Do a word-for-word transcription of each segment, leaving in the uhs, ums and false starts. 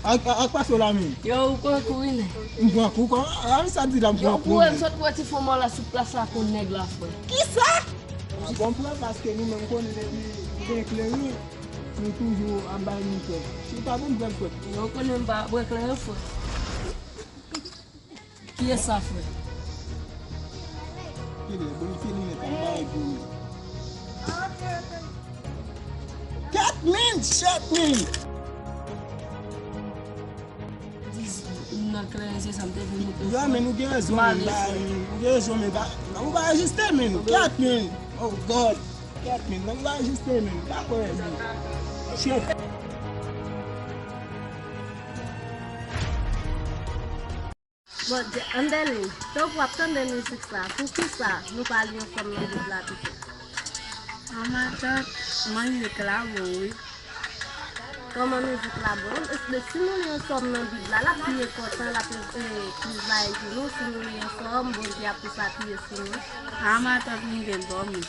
Ak, ak, ak pase w la menm. Yo, ou pran kou wi, nèg. M pran kou kòman? A, sa di la, m pran kou. Yo, pou m sot wè ti fanm la sou plas la kon nèg la, frè. Kisa? A, bon, m pran paske nou menm konnen depi gen kleren, nou toujou ap bay nou frè. Chita pou m pran frè. Yo, konnen m pa pran kleren, frè. Kiyès sa, frè? Kile, bon, kile, men, pa bay pou li. Kat mil, sèt mil. Diz, nan kleren, se sa m te vin mete. Ya, men nou gen rezon, men, ba, nou gen rezon, men, ba, nou pa ajiste, men, kat mil. Oh, God. Kat mil, nou pa ajiste, men, pa kwè, men. Shit. Bon, Andelin, tankou w ap tande mizik sa, poukisa nou pa li yon fanm nan Bib la pito? A matant, mizik la bon, wi. Kòman mizik la bon? Èske si nou li yon sòm nan Bib la, l ap pi enpòtan, l ap, e, plis bay pou nou, si nou li yon sòm, Bondye ap plis apiye sou nou? A matant, m gen dòmi.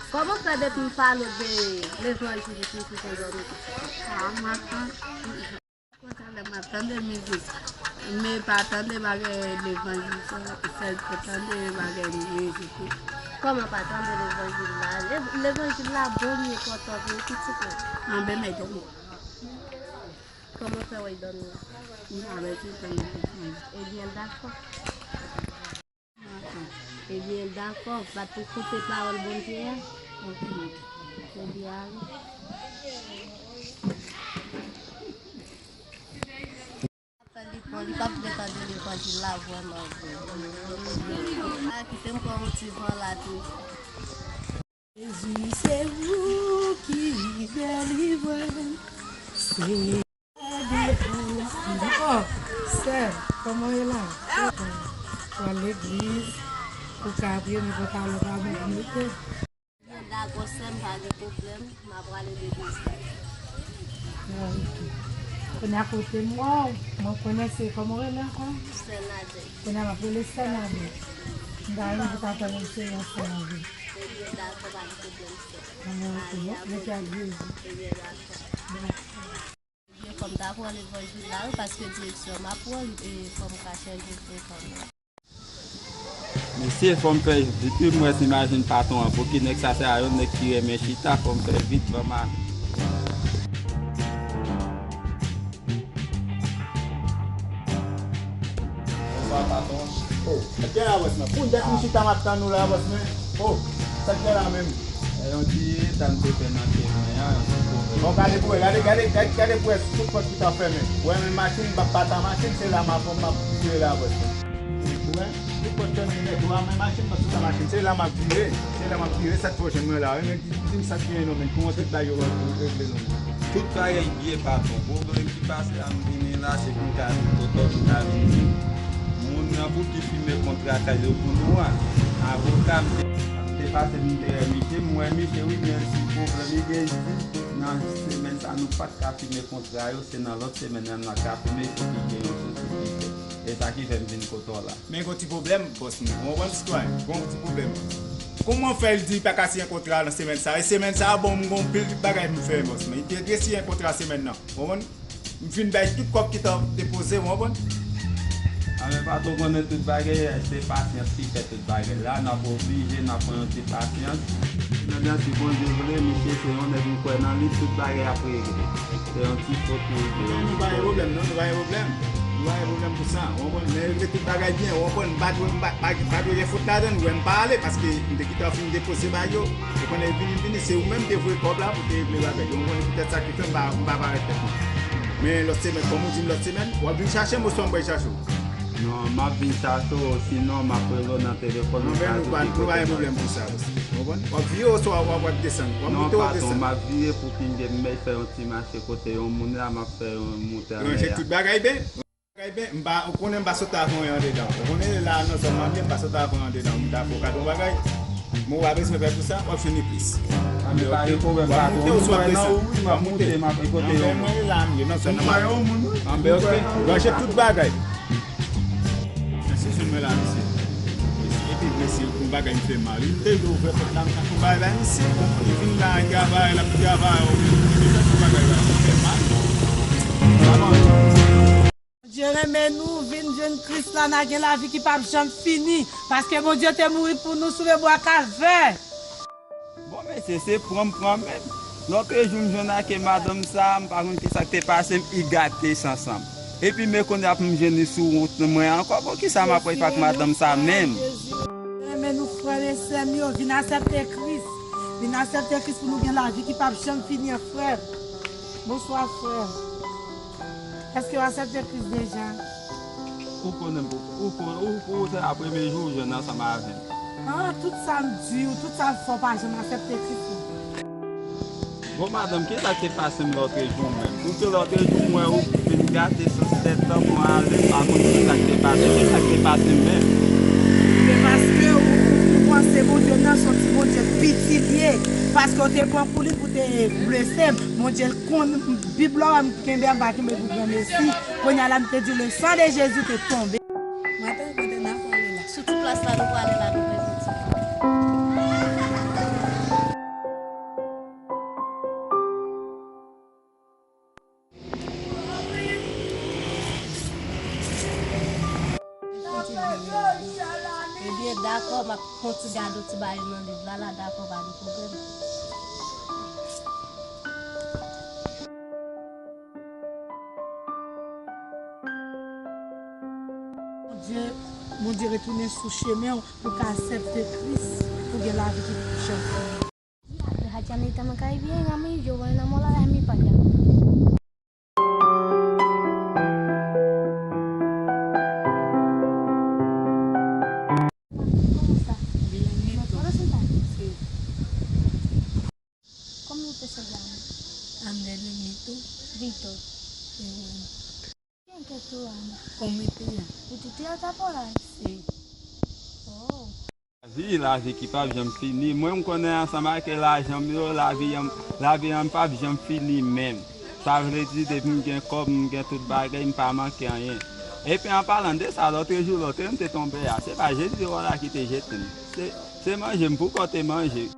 Kòman fè depi m pale de levanjil, ou toujou gen dòmi? A matant. Konsa lè m ap tande mizik, men pa tande bagay levanjil sa, sèl pou tande bagay mizik wi. Kòman pa tande levanjil la? Le-, levanjil la bon, li enpòtan pou pitit ou. Anben, mèt dòmi. Kòman fè w dòmi? M pa mèt dòmi. Ebyen, dakò. Ebyen, dakò, bat pou koute pawòl Bondye a. Ok. Ebyen, ale. Li pran, li p ap vle tande levanjil la vrèman vre. A, kite m pran yon ti van la tou. Jezi, se ou ki delivre m. Se Oh, sè, kòman w ye la? Ou al legliz, ou ka priye nenpòt alè, pa gen anyen. Byen dakò, sè m, pa gen pwoblèm, m a prale legliz la. Ah, ok. Kounye a kote m wè w, mwen konnen se kòman w rele ankò? Sè Nadèt. Kounye a m ap rele sè Nadèt. M ta renmen pou ta fè m yon eksperyans sa avè m. Ebyen, dakò, pa gen pwoblèm, sè. Ah, ok. Mete ak Jezi. Ebyen, dakò. Dakò. Ebyen, fò m ta pran levanjil la, wi, paske direksyon m ap pran, e, fò m ka chanje frekans. Mesye, fò m fè vit, wi, m wè si machin patwon an. Poukisa nèg sa se a yon nèg ki renmen chita, fò m fè vit, ban m ale. Bonswa, patwon. Oh, sa k gen la, bòs mwen? Pou dèt m chita m ap tann ou la, bòs mwen. Oh, sa k gen la menm? E yon ti eta m te fè nan chemen an, yon ti pwoblèm. Bon, gade pou wè, gade, gade, gade, gade pou wè si tout pòt ki t ap fèmen. Ou wè menm machin, m p ap pata machin, se la m ap, m ap vire la, bòs mwen. Ou wè, tout pòt fèmen, nèg, ou wè menm machin, m ap chita machin, se la m ap vire, se la m ap vire, sa k fè w jwenn mwen la, wi, nèg. Di m sa k gen non, men kòman tout bagay yo regle non. Tout bagay byen, patwon. Pwoblèm ki pase a, m vini la, se pou m ka vin kote w, pou m ka vin di moun nan pou ki fimen kontra kay yo pou nou a. Avoka m te, m te pase, m te wè misye, m wè misye, wi, men si pwoblèm li gen, li di nan semèn sa nou pa t ka fimen kontra yo, se nan lòt semèn nan n a ka fimen, fòk li gen yon sosyete. E sa ki fè m vin kote w la. Men gon ti pwoblèm, bòs mwen. Ou konprann, sitwayen? Gon ti pwoblèm. Kòman fè l di li pa ka siyen kontra nan semèn sa a? E semèn sa a, bon, m gon pil bagay pou m fè, bòs mwen. Li te dwe siyen kontra semèn nan. Ou konprann? M fin bay tout kòb ki t ap depoze, ou konprann? A, men patwon, konnen tout bagay, se pasyans ki fè tout bagay. La, n ap oblije, n ap pran yon ti pasyans. Nan si Bondye vle, misye se yon nèg m kwè nan li, tout bagay ap regle. Se yon ti fot li gen. Non, nou pa gen pwoblèm, non, nou pa gen pwoblèm. Nou pa gen pwoblèm pou sa. Ou konprann? Men regle tout bagay byen, ou konprann? M pa dwe, m pa, pa, pa dwe gen fot ladan l, ou wè m pa ale, paske m te kite w fin depoze bagay yo. Ou konnen vini, vini, se ou menm te voye kòb la pou te regle bagay yo. Ou konprann? Poutèt sa ki fè m pa, m pa parèt tèt mwen. Men lòt semèn, kòm ou di m lòt semèn, w ap vin chache m oswa m pral chache w? Non, m ap vin chache w, sinon m ap rele w nan telefòn. Non, men nou pa, nou pa gen pwoblèm pou sa, bòs. Ou konprann? W ap vire oswa w ap, w ap desann? W ap monte, w ap desann? Non, patwon, m ap vire pou King Game, m fè yon ti mache kote yon moun la, m ap fè yon moute anlè a. Ranje tout bagay byen. Bagay byen, m pa, ou konnen m pa sot avè w andedan. Ou konnen la nan zòn nan m ye, m pa sot avè w andedan. M ta fè w kado yon bagay. Men w pa bezwen pè pou sa, w ap jwenn li plis. A, men pa gen pwoblèm, patwon. W ap monte oswa w ap desann? W ap monte, m ap ekoute yon moun. Mwen la, m ye nan zòn nan. Anben, ok. Ranje tout bagay. Mesye, jwenn mwen la, mesye. Mesye, epi mesye, yon bagay m fè mal. Li te vle ouvè pòt la, m ta fè yon bagay la, mesye. Bon, li vin la, li travay, l ap travay, ou vin, li fè tout bagay la, m fè mal. Sa bon. Jwenn Kris la, n a gen lavi ki p ap janm fini, paske Bondye te mouri pou nou sou lebwa Kalvè. Bon, mesye, se pran m pran menm. Lòtrejou, m jwenn ak madanm sa, m pa konn kisa k te pase m, li gate sans ansanm. Epi, men kounye a pou m jwenn li sou wont mwen ankò. Bon, kisa m ap wè ak madanm sa menm? Renmen nou, frè e sè m yo, vin aksepte Kris. Vin aksepte Kris pou nou gen lavi ki p ap janm fini, frè. Bonswa, frè. Èske w aksepte Kris deja? Ou konnen m, ou, ou, ou, ou se a premye jou ou jwenn ansanm avè m. Ah, tout sa m di w, tout sa m fè w pa janm aksepte Kris la. Bon, madanm, kisa k te pase m lòtrejou menm? Pou ke lòtrejou m wè ou vin gate sans tèt lan pou ale, m pa konn kisa k te pase, kisa k te pase m menm? Se paske ou, ou, ou panse Bondye nan se yon ti Bondye piti l ye, paske w te pran koulin pou te blese m. Bondye konn, Bib la, m kenbe, m pa kenbe pou granmesi. Kounye a la, m te di, le sang de Jésus te tonbe. Maten, kote n a prale la? Sou ti plas la, nou prale la, nou fè piti. Ebyen, dakò, m ap pran ti gade ti bagay nan liv la, la, dakò, pa gen pwoblèm. Bondye, Bondye retounen sou chemen w pou w ka aksepte Kris, pou w gen lavi ki p ap janm fini. Hajani taman kay bien ngami yo wana mola mi paja. Kòman ou te sèvi a mwen? Andele Mito. Vito. Ewe. Kèk tou a mwen. Kòman te a? Ou te te a ta pora? Si. Oh. Lavi, lavi ki p ap janm fini. Mwen, m konnen ansanm ak lajan m yo, lavi an, lavi an p ap janm fini menm. Sa vle di, depi m gen kòb, m gen tout bagay, m pa manke anyen. Epi, an palan de sa, lòtrejou, lòtrejou, m te tonbe a. Se pa Jezi wòla ki te jete m. Se, se manje m poukò te manje.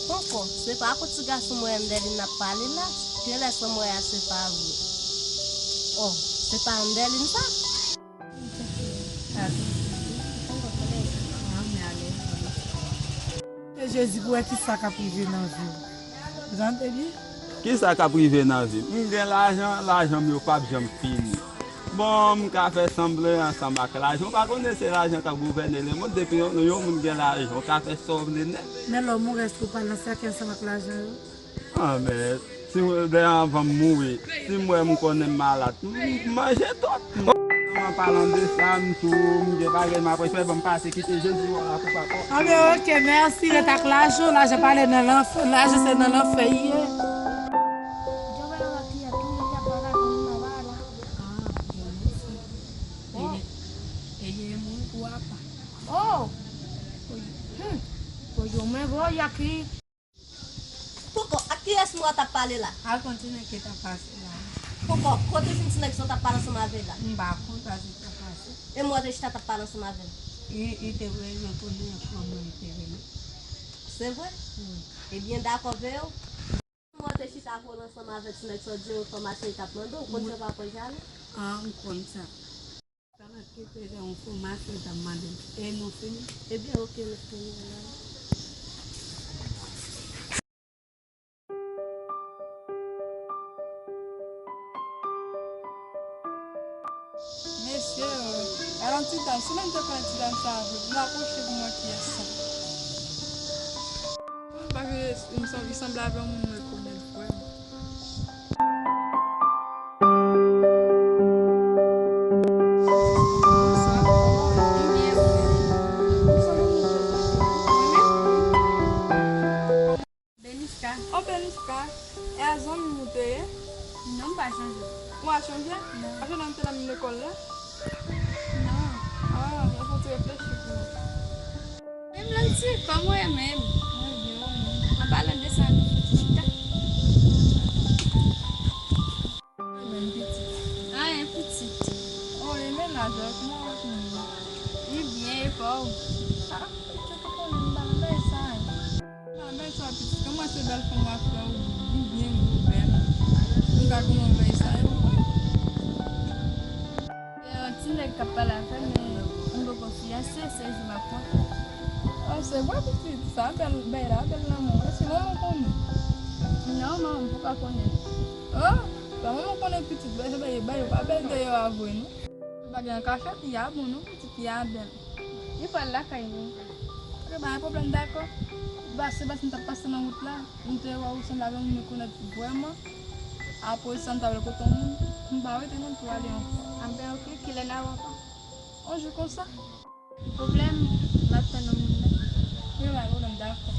Koko, se pa pou ti gason mwen Andèlin n ap pale la. Genlè sa mwen a se pa vre. Oh, se pa Andèlin sa? Se Jezi pou wè ki sa k ap rive nan vi w. Tande byen? Ki sa k ap rive nan vi m? M gen lajan, lajan m yo p ap janm fini. Bon, m ka fè sanble ansanm ak lajan. Ou pa konnen se lajan k ap gouvène lemonn. Depi yon, yon moun gen lajan, ou ka fè sa w vle nèt. Men lòm ou rès ou pa nan sèkèy ansanm ak lajan yo. Ah, men, si m, lè anvan m mouri, si m wè m konnen m malad, m, m manje tout. An palan de sa, m tou, m gen bagay m apre fè, ban m pase kite Jezi wè la pou papa. Ah, men oke, mèsi, ret ak lajan, lajan pale nan lanfè, lajan se nan lanfè l ye. Yo wè yon lòt kiyè tou, yo te ap pale ak moun nan ba la. Ah, yo mèsi. Eye, eye moun pou apa. Oh! Hmm. Oye, men voye aki. Poko, ak kiyès mwen t ap pale la? Al kontinye ki t ap pase la. Poko, kote w jwenn ti nèg sa w t ap pale ansanm avè l la? M pa konn sa ki t ap pase. E mwen te chita t ap pale ansanm avè l? Li, li te vle jwenn konnen kòman li te vini. Se vre? Wi. Ebyen, dakò, veye w. Mwen te chita vòlè ansanm avè ti nèg sa w di enfòmasyon li t ap mande w. Ou konn jan papa w jale? Ah, m konn sa. Sa m ap kite de enfòmasyon l t ap mande m. E nou fini? Ebyen, oke, nou fini la. Mesye, gade yon ti dam, si menm te konnen ti dam sa vre, pou m apwoche pou m wè kiyès sa. Paske li sanble avè yon moun mwen konnen vrèman. Beniska. Oh, Beniska, e a zanmi m ou te ye? Non, m pa chanje. Ou pa chanje? Non. Paske lè m te nan menm lekòl la? Non. Ah, sa fè w ti reflechi pou mwen. Menm lè m ti kòm ou ye menm. Mwen byen, mwen menm. An palan de sa, nou fouti chita. Mwen menm pitit. Anyen pitit. Oh, e mennaj la, kòman w ap menm? Li byen, e pa w? Ah, pitit ou konnen m pa nan bagay sa yo. M pa nan bagay sa yo, pitit. Kòman se bèl fanm w ap fè ou, li byen gwo bèl. M ka konnen w bagay sa yo? K ap pale avè m, men m poko fiyase, se jou m ap konte. Ah, se vre, pitit, sa bèl, bagay la bèl lanmou. Èske manman konnen? Non, manman m poko konnen. Ah, sa manman konnen pitit, bay, bay, bay, yo pa bèl deyò a vre, non. Bagay an kachèt, li a bon, non, pitit, li a bèl. Li pral lakay nou. Ok, pa gen pwoblèm, dakò. Pase, pase, m t ap pase nan wout la. M te wè ou sanble avè yon moun m konèt vrèman. Apre sa, m t al kote yon moun. M pa rete non pou ale ankò. Anben, ok, kilè n a wè ankò? On jou konsa. Pwoblèm, m ap tann yon moun nan. Wi, pa pwoblèm, dakò.